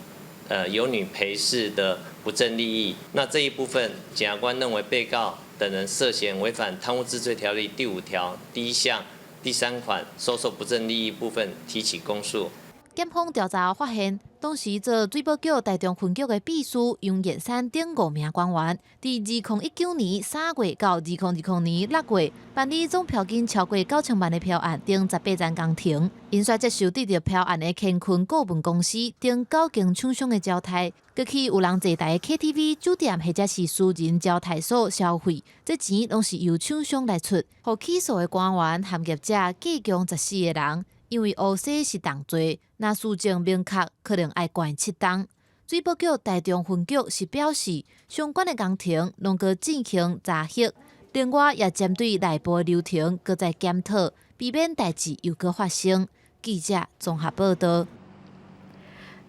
Speaker 9: 有女陪侍的不正利益。那這一部分，檢察官認為被告等人涉嫌違反貪污治罪條例第5條第1項第3款收受不正利益部分提起公訴。
Speaker 19: 檢方調查發現，當時做水保局台中分局的秘書楊燕山等五名官員，佇2019年3月到2020年6月，辦理總票金超過9000萬的票案等18層工程，𪜶煞接受得著票案的乾坤顧問公司等9間廠商的招刣，閣去有人坐台的 KTV、酒店或者是私人招待所消費，這錢攏是由廠商來出。予起訴的官員含業者計共14個人。因為烏西是重罪，若事證明確，可能愛關7冬。水保局台中分局是表示，相關的工程攏閣進行查核，另外也針對內部的流程閣再檢討，避免代誌又閣發生。記者綜合報道。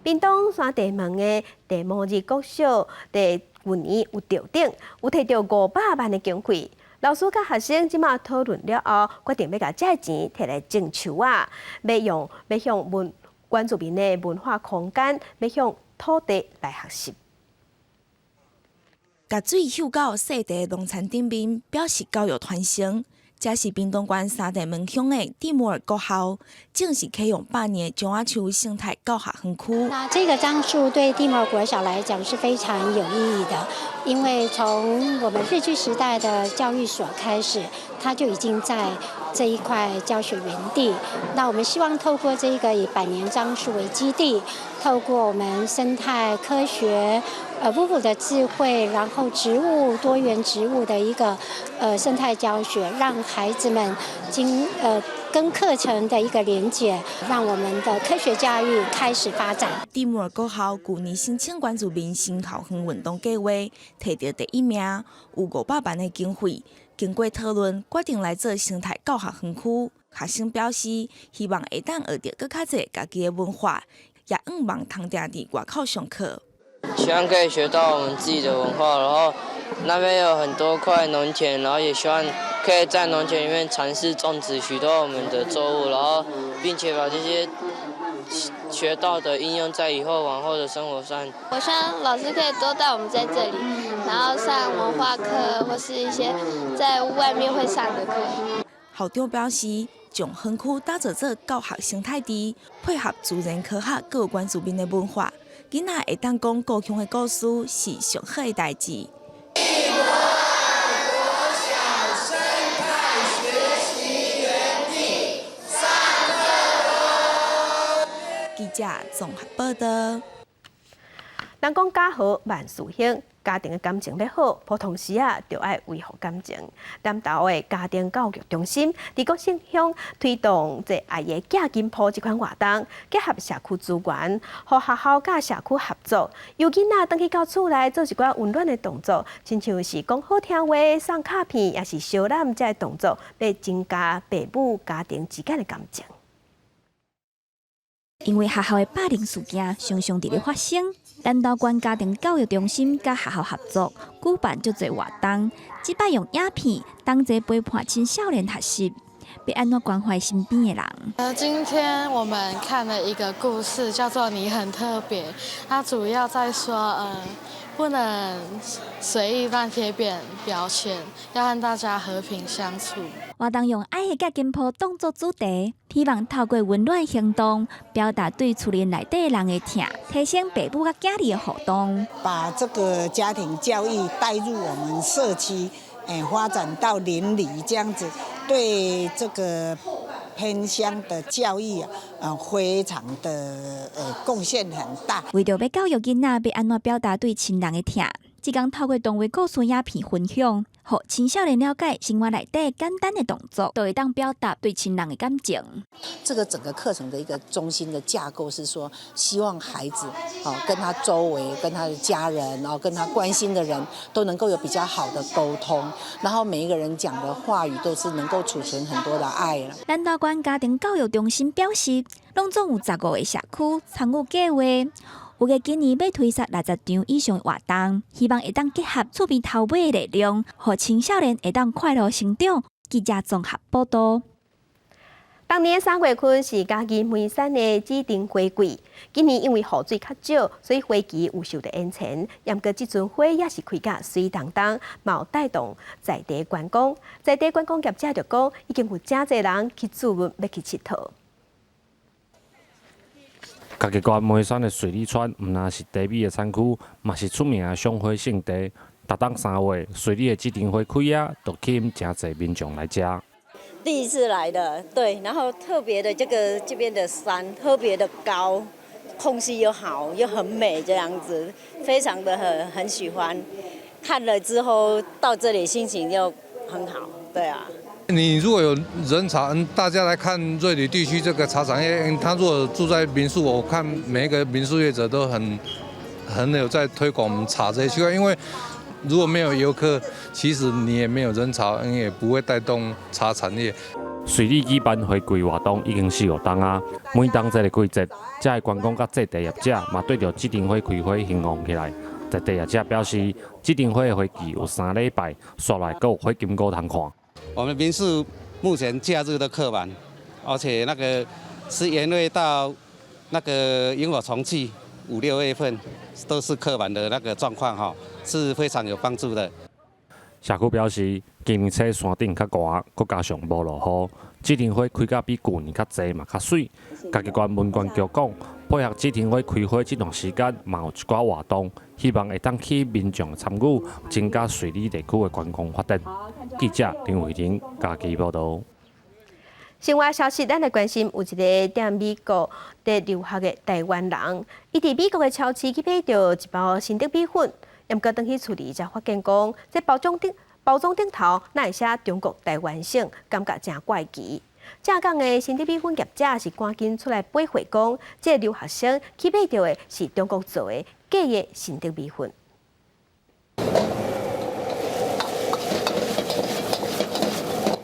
Speaker 1: 屏東山地門的蒂摩爾國小，佇舊年有著頂，有提著500萬的經費。老師佮學生這馬討論了後，決定欲共這个錢提來種樹仔，欲用欲向文原住民的文化空間，欲向土地來學習。
Speaker 12: 共水搝到細地農田頂面，表示教育傳承。這是屏東縣三地門鄉的蒂摩爾國校，正式啟用百年樟仔樹生態教學園區。
Speaker 13: 那這個樟樹對蒂摩爾國小來講是非常有意義的，因為從我們日據時代的教育所開始，它就已經在這一塊教學園地。那我們希望透過這個以百年樟樹為基地，透過我們生態科學、五五的智慧，然後植物多元植物的一個生態教學，讓孩子們經跟課程的一個連結，讓我們的科學教育開始發展。
Speaker 12: 蒂摩爾國校舊年申請原住民新校園運動計劃，提著第一名，有500萬的經費。經過討論，決定來做生態教學園區。學生表示，希望會當學著閣較濟家己的文化，也向望通定佇外口上課。
Speaker 14: 希望可以學到我們自己的文化，然後那邊有很多塊農田，然後也希望可以在農田裡面嘗試種植許多我們的作物，然後並且把這些學到的應用在以後往後的生活上。
Speaker 11: 我希望老師可以多帶我們在這裡，然後上文化課或是一些在外面會上的課。
Speaker 12: 校長表示，將園區打造做教學生態地，配合自然科學閣有原住民的文化，囡仔會當講故鄉的故事是上好的代誌。
Speaker 15: 蒂摩爾國小生態學習園地上課囉。
Speaker 12: 記者綜合報道。
Speaker 1: 人講家和萬事興，家庭的感情欲好，普通時啊，就愛維護感情。南投的家庭教育中心佇國姓鄉推動這愛的寄金鋪這款活動，結合社區資源，予學校佮社區合作，由囡仔轉去到厝內做一寡溫暖的動作，親像是講好聽話、送卡片，抑是相攬這个動作，來增加父母家庭之間的感情。
Speaker 16: 因為學校的霸凌事件常常佇咧發生，南投縣家庭教育中心佮學校合作舉辦足濟活動，這擺用影片同齊陪伴青少年學習，欲按怎關懷身邊的人。
Speaker 17: 今天我們看了一個故事，叫做《你很特別》，它主要在說，不能隨意亂貼別人標籤，要和大家和平相處。
Speaker 16: 活動用愛的寄金鋪當作主題，希望透過溫暖行動，表達對厝內內底人的疼，提升父母佮囝兒的互動。
Speaker 18: 把這個家庭教育帶入我們社區，發展到鄰里這樣子，對這個偏鄉的教育啊，非常的貢獻很大。
Speaker 16: 為著欲教育囡仔，欲按怎表達對親人的疼，這工透過動畫故事影片分享，予青少年了解生活內底簡單的動作，都會當表達對親人的感情。
Speaker 20: 這個整個課程的一個中心的架構是說，希望孩子哦跟他周圍、跟他的家人，然後跟他關心的人都能夠有比較好的溝通，然後每一個人講的話語都是能夠儲存很多的愛了。
Speaker 16: 南投縣家庭教育中心表示，攏總有15個社區參與計劃。預計今年欲推出60場以上的活動，希望會當結合厝邊頭尾的力量，予青少年會當快樂成長。記者綜合報道。
Speaker 1: 當年3月份是嘉義梅山的紫丁花季，今年因為雨水較少，所以花期有受著延遲。毋過這陣花也是開甲媠當當，嘛有帶動在地觀光。在地觀光業者就講，已經有誠濟人去注目欲去𨑨迌。
Speaker 2: 嘉義縣梅山的水里村，毋但是茶米的產區，嘛是出名的賞花勝地。逐冬3月，水里的紫丁花開啊，就吸引誠濟民眾來遮。
Speaker 3: 第一次來的，對，然後特別的這個這邊的山特別的高，空氣又好又很美，這樣子非常的很喜歡。看了之後到這裡心情就很好，對啊。
Speaker 6: 你如果有人潮，大家來看瑞里地區這個茶產業，他如果住在民宿，我看每一個民宿業者都很有在推廣我們茶這一區塊，因為如果沒有遊客，其實你也沒有人潮，你也不會帶動茶產業。
Speaker 2: 水里舉辦花季活動已經四五冬啊，每當這个季節，遮的觀光佮製茶業者嘛對著紫丁花開花興旺起來。在地業者表示，紫丁花的花期有3禮拜，煞來閣有火金菇通看。
Speaker 7: 我們民宿目前假日都客滿，而且那個是元月到那個螢火蟲季五六月份都是客滿的那個狀況，哈，是非常有幫助的。
Speaker 2: 社區表示，今年初山頂較寒，閣加上無落雨，紫丁花開甲比舊年較濟嘛較媠。嘉義縣文管局講，配合紫丁花開花這段時間，嘛有一寡活動，希望會當吸引民眾參與，增加水里地區的觀光發展。記者林慧玲嘉義報導。
Speaker 1: 新聞消息，咱來關心有一個佇美國佇留學的台灣人，伊佇美國的超市去買著一包新竹米粉，毋過轉去厝裡才發現講，這包裝頂頭哪會寫中國台灣省，感覺誠怪奇。正港的新竹米粉業者是趕緊出來駁回講，這個留學生去買著的是中國做的假的新竹米粉。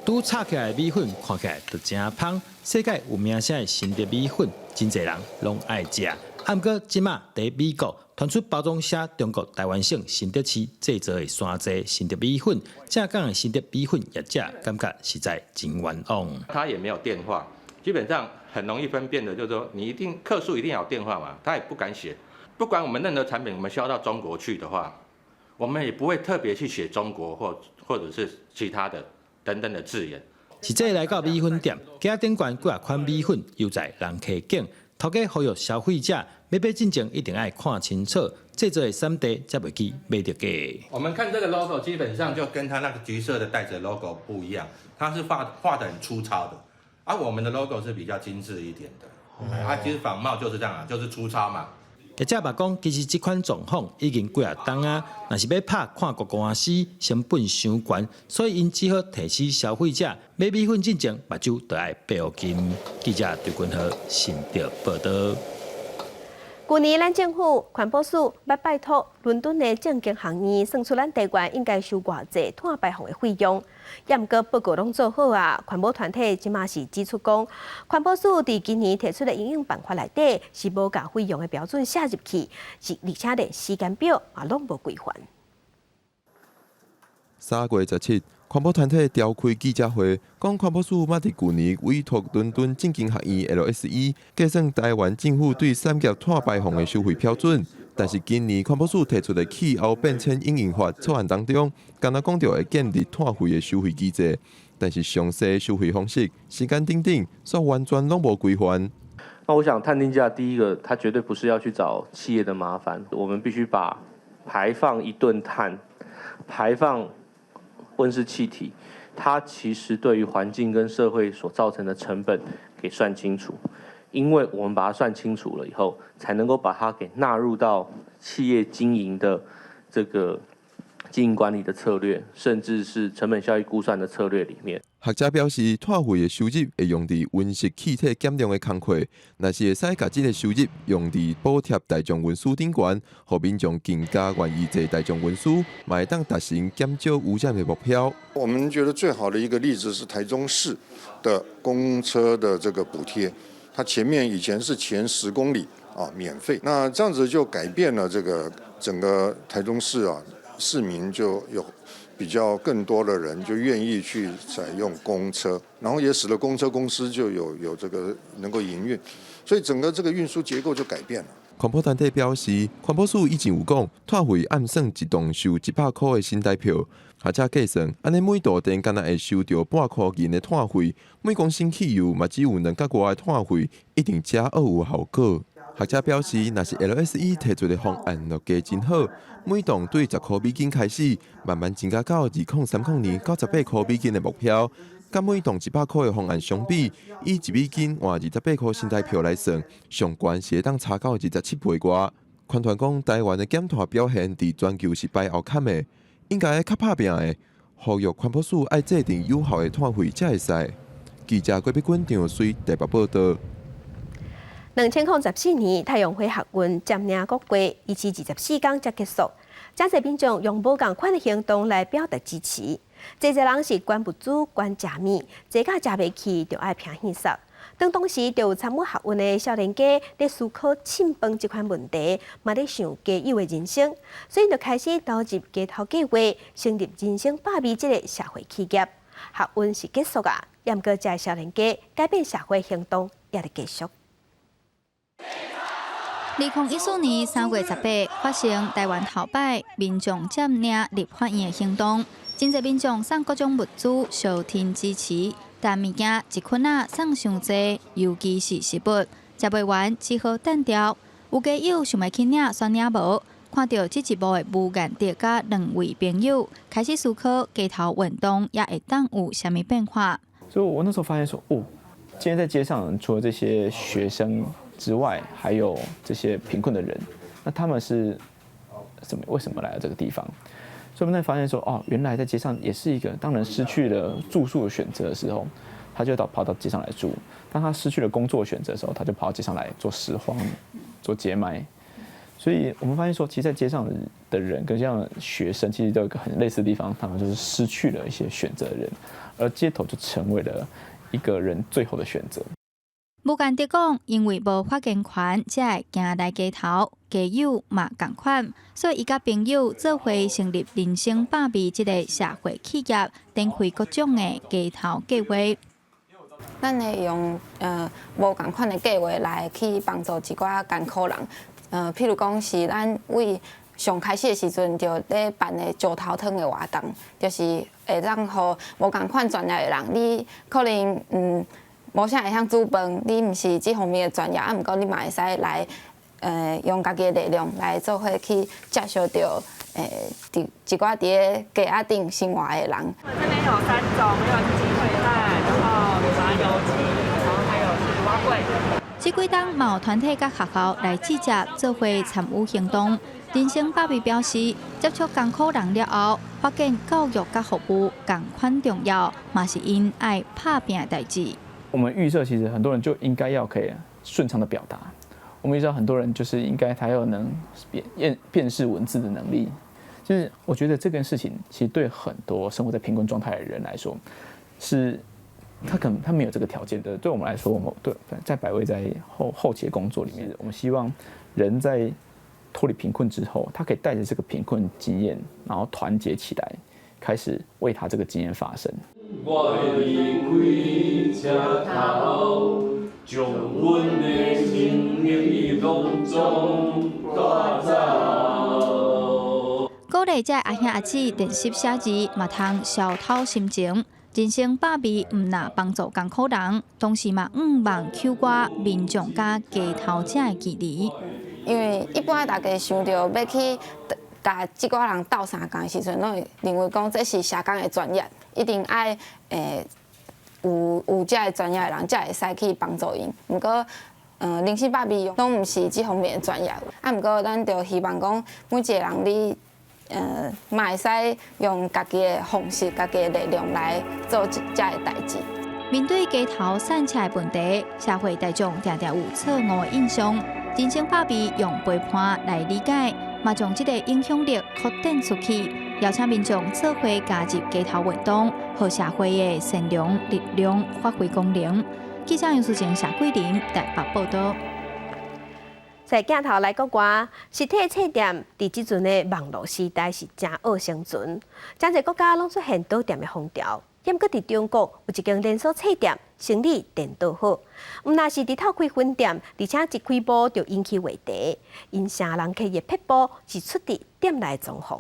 Speaker 21: 拄炒起來的米粉看起來就誠芳。世界有名聲的新竹米粉，真濟人攏愛食。啊，毋過這馬佇美國傳出包裝寫中國台灣省新竹市製造的山寨新竹米粉，正港的新竹米粉業者感覺實在真冤枉。
Speaker 22: 他也沒有電話，基本上很容易分辨的，就是說你一定客訴一定要有電話嘛，他也不敢寫。不管我們任何產品，我們銷到中國去的話，我們也不會特別去寫中國或者是其他的等等的字眼。
Speaker 21: 實際來到米粉店，架頂懸幾仔款米粉，猶在人客揀。頭家呼籲消費者欲買進前一定愛看清楚，製作的產地才袂去買著假。
Speaker 22: 我們看這個 logo，基本上就跟它那個橘色的袋子 logo 不一樣，它是畫畫得很粗糙的，而我們的 logo 是比較精緻一點的。啊，其實仿冒就是這樣啊，就是粗糙嘛。
Speaker 21: 業者嘛講，其實這款狀況已經幾仔冬啊，若是欲拍看國官司，成本傷懸，所以𪜶只好提醒消費者買米粉進前，目睭著愛閉予緊。記者張君豪新竹報導。
Speaker 1: 舊年咱政府環保署欲拜託倫敦的政經學院算出咱台灣應該收偌濟碳排放的費用，也毋過報告攏做好啊。環保團體這馬是指出講，環保署佇今年提出的因應辦法內底是無共費用的標準寫入去，是而且連時間表嘛攏無規範。
Speaker 23: 3月17，環保團體召開記者會，講環保署捌佇舊年委託倫敦政經學院 LSE 計算台灣政府對產業碳排放的收費標準，但是今年環保署提出的氣候變遷因應法草案當中，敢若講著會建立碳費的收費機制，但是詳細收費方式、時間等等，煞完全攏無規範。
Speaker 24: 那我想碳定價，第一個，它絕對不是要去找企業的麻煩，我們必須把排放一噸碳，排放溫室氣體，它其實對於環境跟社會所造成的成本給算清楚，因為我們把它算清楚了以後，才能夠把它給納入到企業經營的這個經營管理的策略，甚至是成本效益估算的策略裡面。
Speaker 23: 學者表示，碳費的收入會用佇溫室氣體減量的工課，若是會使共這个收入用佇補貼大眾運輸頂懸，予民眾更加願意坐大眾運輸，嘛會當達成減少污染的目標。
Speaker 25: 我們覺得最好的一個例子是台中市的公車的這個補貼，它前面以前是前10公里啊免費，那這樣子就改變了這個整個台中市啊市民就有。比較更多的人就願意去採用公車，然後也使得公車公司就有這個能夠營運，所以整個這個運輸結構就改變了。
Speaker 23: 環保團體表示，環保署以前有講，碳費按算一棟收100箍的新台票，學者計算，按呢每度電敢若會收著半箍銀的碳費，每公升汽油嘛只有2角外的碳費，一定遮惡有效果。學者表示，若是 LSE 提出的方案落加真好，每棟對10箍美金開始，慢慢增加到2030年98箍美金的目標。佮每棟100箍的方案相比，以1美金換28箍新台票來算，上懸是會當差到27倍外。環團講，台灣的減碳表現佇全球是排後坎的，應該較拍拚的，呼籲環保署愛制定有效的碳費才會使。記者郭碧君、張水台北報道。
Speaker 1: 2014年，太陽花學運佔領國會，維持24工才結束。真濟民眾用無仝款的行動來表達支持。濟濟人是捐物資、捐食物，濟甲食袂去，就愛拼獻殺。當時就有參與學運的少年家咧思考凊飯這款問題，嘛咧想街友的人生，所以就開始投入街頭計劃，成立人生百味這个社會企業。學運是結束啊，毋過這少年家改變社會行動也佇繼續。
Speaker 4: 2014年3月18發生台灣頭擺民眾佔領立法院的行動，真濟民眾送各種物資相挺支持，但物件一捆仔送傷濟，尤其是食物，食袂完只好擲掉。有街友想欲去領選領無，看著這一幕的吳彥德佮兩位朋友，開始思考街頭運動也會當有啥物變化。
Speaker 5: 所以我那時候發現說，哦，今天在街上除了這些學生之外，還有這些貧困的人，那他們是怎麼為什麼來到這個地方？所以我們才發現說，哦，原來在街上也是一個，當人失去了住宿的選擇的時候，他就到跑到街上來住；當他失去了工作選擇的時候，他就跑到街上來做拾荒、做街賣。所以我們發現說，其實，在街上的人跟這樣學生，其實都有一個很類似的地方，他們就是失去了一些選擇的人，而街頭就成為了一個人最後的選擇。
Speaker 4: 吳建德講，因為無發言權，才會行來街頭，街友嘛仝款，所以伊佮朋友做伙成立人生百味這个社會企業，展開各種的街頭計劃。
Speaker 8: 咱會用無仝款的計劃來去幫助一寡艱苦人，譬如講是咱為上開始的時陣就咧辦的石頭湯的活動，就是會當予無仝款專業的人，你可能無啥會曉煮飯，你毋是這方面的專業，啊，毋過你嘛會使來，用家己的力量來做伙去接觸著，佇一寡佇咧街仔頂生活的人。
Speaker 9: 這邊有三種，有雞腿飯，然後麻油雞，然後還有是碗粿。
Speaker 4: 這幾冬嘛有團體佮學校來集結做伙參與行動。人生百味表示，接觸艱苦人了後，發現教育佮服務仝款重要，嘛是𪜶愛拍拚的代誌。
Speaker 5: 我們預設，其實很多人就應該要可以順暢的表達。我們預設很多人就是應該他要能辨識文字的能力。就是我覺得這件事情，其實對很多生活在貧困狀態的人來說，是他可能他沒有這個條件的。對我們來說，我們對在百味在後期的工作裡面，我們希望人在脫離貧困之後，他可以帶着這個貧困經驗，然後團結起來，開始為他這個經驗發聲。
Speaker 10: 我會離開車頭，將阮的生命攏總帶走。
Speaker 4: 鼓勵這阿兄阿姊練習寫字，嘛通消透心情。人生百味，毋若幫助艱苦人，同時嘛向望扣割民眾佮街頭者的距離。
Speaker 8: 因為一般大家想著欲去共這寡人鬥相共的時陣，攏會認為講這是社工的專業，一定愛有這个專業的人才會使去幫助𪜶。毋過，人生百味攏毋是這方面的專業。啊，毋過咱就希望講，每一個人你，嘛會使用家己的方式、家己的力量來做這個代誌。
Speaker 4: 面對街頭散赤的問題，社會大眾定定有錯誤的印象。人生百味用陪伴來理解，嘛將這个影響力擴展出去，邀請民眾做伙加入街頭運動，予社會的善良力量發揮功能。記者楊淑靜、謝桂林台北報道。
Speaker 1: 在鏡頭來國外，實體冊店佇這陣的網路時代是誠惡生存，誠濟國家攏出現倒店的風潮。毋過佇中國有一間連鎖冊店生理顛倒好，毋但是佇透開分店，而且一開幕就引起話題。𪜶成人客的撇步是出佇店內裝潢。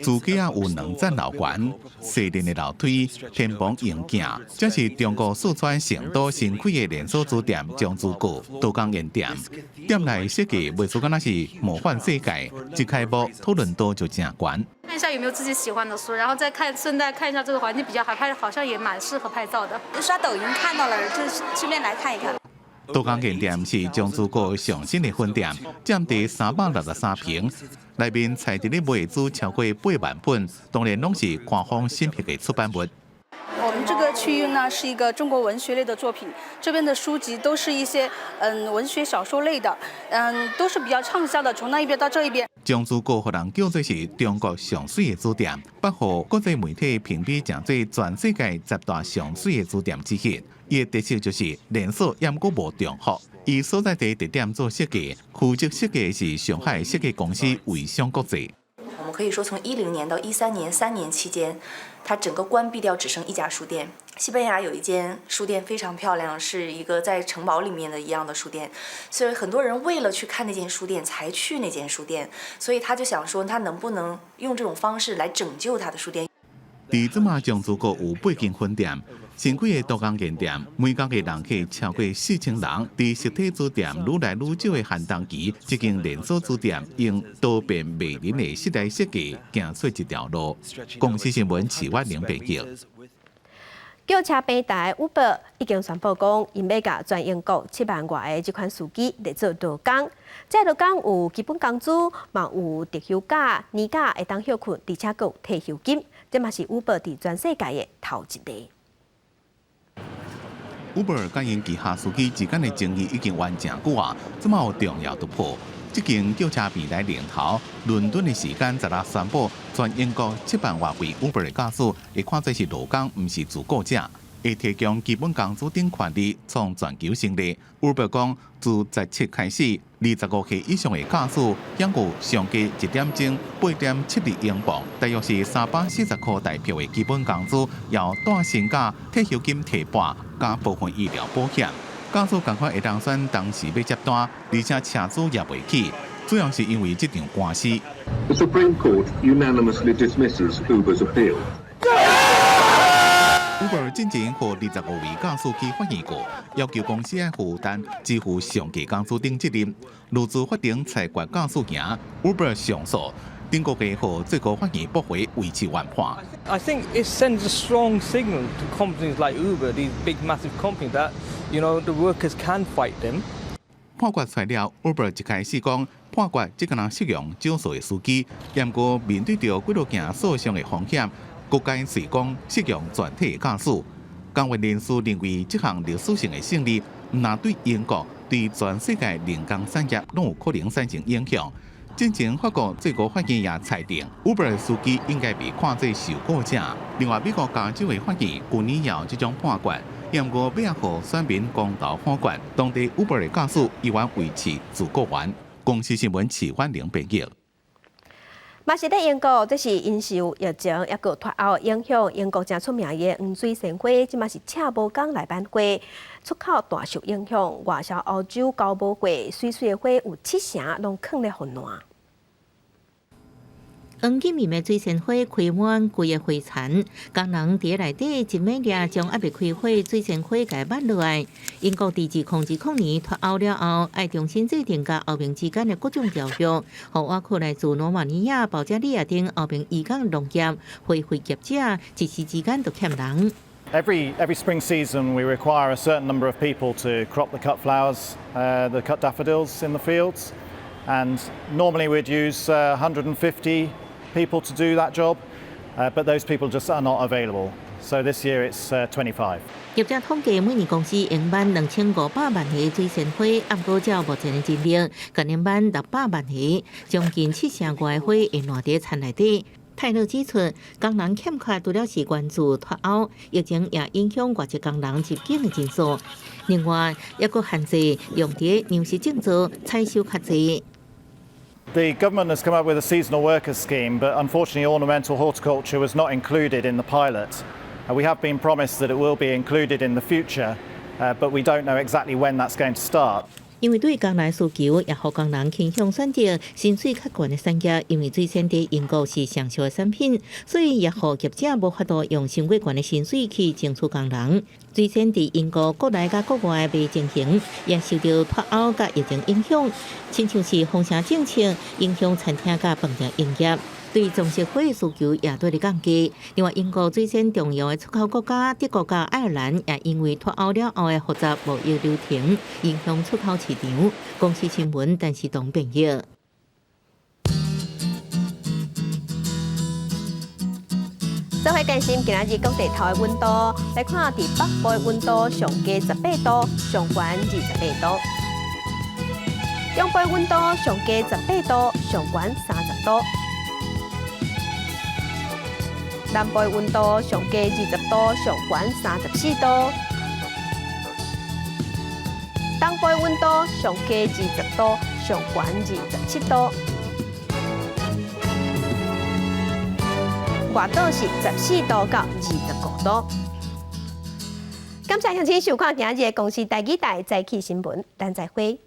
Speaker 11: 自己啊有兩層樓懸，細連的樓梯，天棚硬鏡，這是中國四川成都新開的連鎖書店江之閣刀工鹽店。店內設計袂輸敢若是魔幻世界，一開幕討論度就誠懸。
Speaker 13: 看一下有沒有自己喜歡的書，然後再看，順帶看一下這個環境比較好拍，好像也蠻適合拍照的。
Speaker 14: 刷抖音看到了，就順便來看一看。
Speaker 11: 都江堰店是江之閣上新的分店，佔地363坪，內面菜佇咧賣書超過8萬本，當然攏是官方審核的出版物。
Speaker 13: 我們這個區域呢，是一個中國文學類的作品，這邊的書籍都是一些文學小說類的，都是比較暢銷的。從那一邊到這一邊。
Speaker 11: 江之閣予人叫做是中國上媠的書店，北予國際媒體評比成做全世界十大上媠的書店之一。伊的特色就是連鎖，猶閣無重複。伊所在地地點做設計，負責設計是上海設計公司維想國際。
Speaker 15: 我們可以說，從10年到13年3年期間，它整個關閉掉，只剩一家書店。西班牙有一間書店非常漂亮，是一個在城堡裡面的一樣的書店，所以很多人為了去看那間書店才去那間書店，所以他就想說，他能不能用這種方式來拯救他的書店？
Speaker 11: 佇這馬江之閣有八間分店，新開的都江堰店，每工的人客超過4000人。佇實體書店愈來愈少的寒冬期，這間連鎖書店用多變迷人的室內設計，行出一條路。公視新聞徐婉玲編輯。
Speaker 1: 轎車平台 Uber 已經宣布講，𪜶欲共全英國7萬外个這款司機來做勞工。這勞工有基本工資，嘛有特休假、年假會當歇睏，而且閣有退休金。這嘛是 Uber 佇全世界的頭一例。
Speaker 11: Uber 佮𪜶旗下司機之間的爭議已經完誠久啊，這馬有重要突破。這間轎車平台領頭，倫敦的時間十六宣布，全英國7萬外位 Uber 的駕駛會看做是勞工，毋是自僱者，會提供基本工資等權利，創全球先例。Uber 講，自17開始，25歲以上的駕駛享有上低一點鐘8.72英鎊，大約是340塊台幣的基本工資，有帶薪假、退休金提撥，加部分醫療保險。駕駛仝款會當選當時欲接單，而且車資也袂起，主要是因為這場官司。
Speaker 19: The Supreme Court unanimously dismisses Uber's appeal.
Speaker 11: Uber 進前予25位駕駛去法院告，要求公司愛負擔支付上低工資等責任。勞資法庭裁決駕駛贏，Uber 上訴，頂個月予最高法院駁回維持原判。
Speaker 26: I think it sends a strong signal to companies like Uber, these big massive companies, that the workers can fight them.
Speaker 11: 判決出了，Uber 一開始講判決只敢若適用少數的司機，毋過面對著幾落件訴訟的風險，閣改喙講適用全體的駕駛。工運人士認為這項歷史性的勝利，毋但對英國、對全世界零工產業攏有可能產生影響。進前法國最高法院也裁定，Uber 的司機應該被看做受僱者。另外，美國加州的法院舊年也有這種判決，毋過尾仔予選民公投否決，當地 Uber 的駕駛依然維持自僱員。公視新聞徐婉玲編譯。
Speaker 1: 嘛是佇英國，這是因受疫情抑閣脫歐影響，英國誠出名的黃水仙花，這馬是赤無工來挽花，出口大受影響，外銷歐洲交無貨，媠媠的花有七成攏囥咧予爛。
Speaker 27: 黃金面的水仙花開滿規个花田，工人佇內底一暝掠將猶未開花水仙花共挽落來。英國佇2000年脫歐了後，愛重新制定佮歐盟之間的各種條約，予倚靠來自羅馬尼亞、保加利亞等歐盟漁港農業、花卉業者一時之間就欠人。
Speaker 28: Every spring season, we require a certain number of people to crop the cut flowers, the cut daffodils in the fields, and normally we'd use 150 people to do that job, but those people just are not available. So this year it's 25.
Speaker 27: 業者統計，每年公司用挽2500萬個水仙花，毋過照目前的人力，共挽600萬個，將近七成外的花會爛佇田內底。泰勒指出，工人欠缺除了是源自脫歐，疫情也影響外籍工人入境的人數。另外，抑閣限制用佇糧食製造採收較濟。
Speaker 28: The government has come up with a seasonal workers scheme, but unfortunately ornamental horticulture was not included in the pilot. We have been promised that it will be included in the future, but we don't know exactly when that's going to start.
Speaker 27: 因為對工人需求，也予工人傾向選擇薪水較懸的產業。因為水仙佇英國是暢銷的產品，所以也予業者無法度用傷過懸的薪水去爭取工人。水仙佇英國國內佮國外賣情形，也受著脫歐佮疫情影響，親像是封城政策影響餐廳佮飯店營業。對種植花的需求也佇咧降低。另外，英國水仙重要的出口國家德國佮愛爾蘭也因為脫歐了後的複雜貿易流程，影響出口市場。公視新聞，陳時東編譯。
Speaker 1: 做伙關心今仔日各地頭的溫度，來看佇北部的溫度上低18度，上懸28度；中部溫度上低18度，上懸30度。南部溫度上低20度，上懸34度；東部溫度上低20度，上懸27度。外島是14度到25度。感謝鄉親收看今日的公視台語台早起新聞，咱再會。